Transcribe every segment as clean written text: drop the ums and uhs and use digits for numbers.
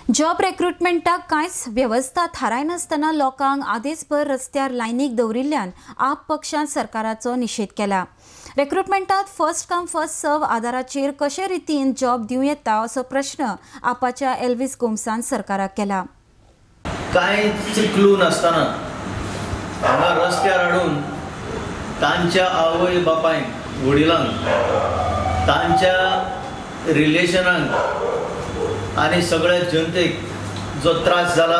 Job रिक्रुटमेंटाक कांयच वेवस्था थारायनासतना लोकांक आदेसभर रस्त्यार लायनीक दवरिल्ल्यान आप पक्षान सरकाराचो निशेध केला। रिक्रुटमेंटात फर्स्ट कम फर्स्ट सर्व आधाराचेर कशे रितीन जॉब दिवं येता असो प्रश्न आपाच्या एल्विस गोम्सान सरकाराक केला। कांयच क्लू नासतना हांगा रस्त्यार हाडून तांच्या आवय बापायक, वडिलांक, तांच्या रिलेशनांक आनी सगळ्या जनतेक जो त्रास जाला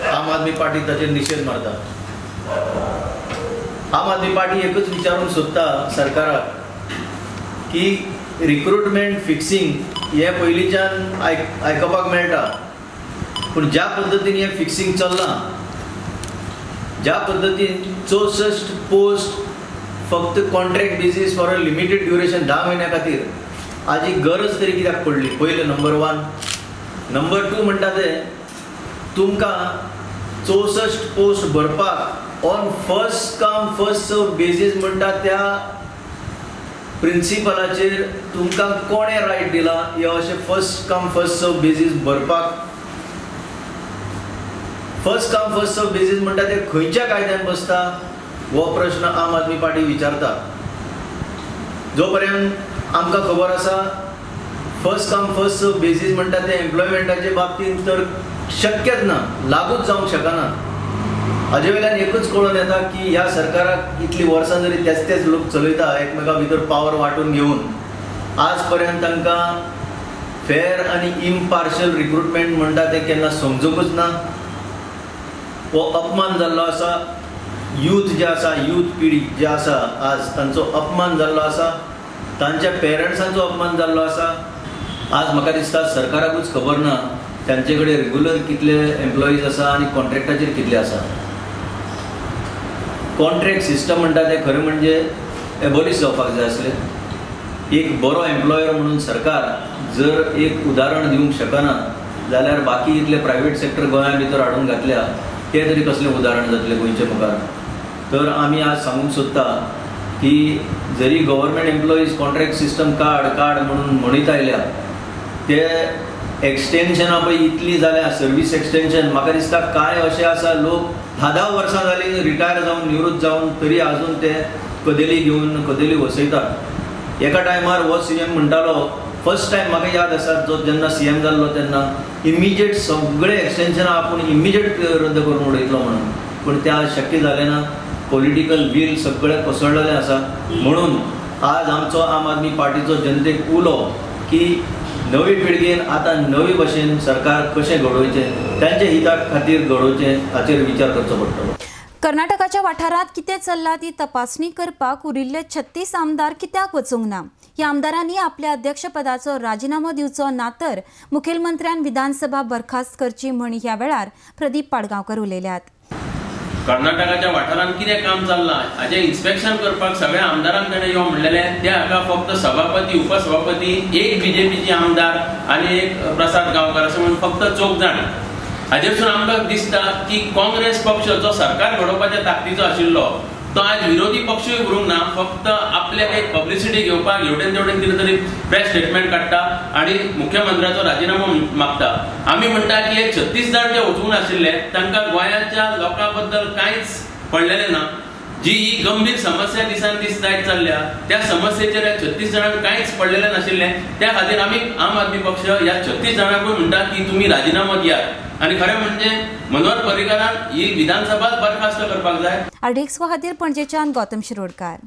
आम आदमी पार्टी ताचेर निशेध मारता। आम आदमी पार्टी एकूच विचारूंक सोदता सरकाराक की रिक्रुटमेंट फिक्सिंग हें पयलींच्यान आयकपाक मेळटा, पूण ज्या पद्दतीन हें फिक्सिंग चल्लां, ज्या पद्दतीन 64 पोस्ट फक्त contract basis for a limited duration 10 म्हयन्या खातीर आजी गरज तरी कित्याक पडली? पयलें नंबर 1। नंबर 2 म्हणटा ते तुमकां 64 पोस्ट भरपाक on first come first serve basis म्हणटा त्या प्रिंसिपलाचेर तुमकां कोणें रायट दिला हे अशें first come first serve basis भरपाक? First come first serve basis म्हणटा ते खंयच्या कायद्यान बसता हो प्रश्न आम आदमी पार्टी विचारता। जो पर्यंत आमकां खबर आसा first come first serve basis म्हणटा ते एम्प्लॉयमेंटाचे बाबतींत तर शक्यच ना, लागूच जावंक शकना। हाजे वयल्यान एकूच कळून येता की ह्या सरकाराक इतलीं वर्सां जरी तेच तेच लोक चलयता एकमेकां भितर पावर वांटून घेवन, आज पर्यंत तांकां फेर आनी इम्पार्शल रिक्रुटमेंट म्हणटा तें केन्ना समजूंकच ना। हो अपमान जाल्लो आसा, यूथ जे आसा, यूथ पिढी जे आसा आज तांचो अपमान जाल्लो आसा, तांच्या पेरंट्सांचो अपमान जाल्लो आसा। आज म्हाका दिसता सरकाराकूच खबर ना तांचे कडेन रेगुलर कितले एम्प्लॉईज आसा आनी कॉन्ट्रॅक्टाचेर कितले आसा। कॉन्ट्रॅक्ट सिस्टम म्हणटा तें खरें म्हणजे एबॉलिश जावपाक जाय आसलें। एक बरो एम्प्लॉयर म्हणून सरकार जर एक उदाहरण दिवंक शकना जाल्यार बाकी इतले प्रायवेट सेक्टर गोंया भितर हाडून घातल्या ते तरी कसलें उदाहरण जातलें गोंयचे मुखार? तर आमी आज सांगूंक सोदता की जरी गव्हर्मेंट एम्प्लॉईज कॉन्ट्रॅक्ट सिस्टम काड काड म्हणून म्हणीत आयल्या, ते एक्सटेन्शनां पळय इतलीं जाल्या, सर्वीस एक्सटेन्शन म्हाका दिसता कांय अशें आसा लोक 10-10 वर्सां जालीं रिटायर जावन निवृत्त जावन तरी आजून ते कदेली घेवन कदेली वसयतात। एका टायमार हो सीएम म्हणटालो, फर्स्ट टायम म्हाका याद आसा जो जेन्ना सीएम जाल्लो तेन्ना इमिजिएट सगळे एक्सटेन्शनां आपूण इमिजिएट रद्द करून उडयतलो म्हणून, पूण तें आज शक्य जालें ना। पॉलिटिकल बील सगळें कोसळलेलें आसा। म्हणून आज आमचो आम आदमी पार्टीचो जनतेक उलो की नवी पिळगेन आतां नवी भशेन सरकार कशें घडोवचें, तांच्या हिता खातीर घडोवचें हाचेर विचार करचो पडटलो। कर्नाटकाच्या वाठारांत कितें चल्लां ती तपासणी करपाक उरिल्ले 36 आमदार कित्याक वचूंक ना? ह्या आमदारांनी आपल्या अध्यक्षपदाचो राजिनामो दिवचो ना तर मुखेलमंत्र्यान विधानसभा बरखास्त करची म्हण ह्या वेळार प्रदीप पाडगांवकर उलयल्यात। कर्नाटकाच्या वाठारांत कितें काम चल्लां हाचें इन्स्पेक्शन करपाक सगळ्या आमदारांक ताणें यो म्हणलेलें, ते हाका फक्त सभापती, उपसभापती, एक बीजेपीचे आमदार आनी एक प्रसाद गांवकार अशें म्हणून फक्त 4 जाण। हाजेरसून आमकां दिसता की काँग्रेस पक्ष जो सरकार घडोवपाच्या ताकदीचो आशिल्लो तो आज विरोधी पक्षूय उरूंक ना, फक्त आपल्याक एक पब्लिसिटी घेवपाक हेवटेन तेवटेन कितें तरी प्रेस स्टेटमेंट काडटा आनी मुख्यमंत्र्याचो राजिनामो मागता। आमी म्हणटा की हे 36 जाण जे वचूंक नाशिल्ले तांकां गोंयाच्या लोकां बद्दल कांयच पडलेलें ना। जी ही गंभीर समस्या दिसान दीस जायत चल्ल्या त्या समस्येचेर ह्या 36 जाणांक कांयच पडलेलें नाशिल्लें। त्या खातीर आमी आम आदमी पक्ष ह्या 36 जाणांकूय म्हणटा की तुमी राजिनामो दियात आनी खरें म्हणजे मनोहर पर्रीकारान ही विधानसभा बरखास्त करपाक जाय। आरडीएक्स खातीर पणजेच्यान गौतम शिरोडकार।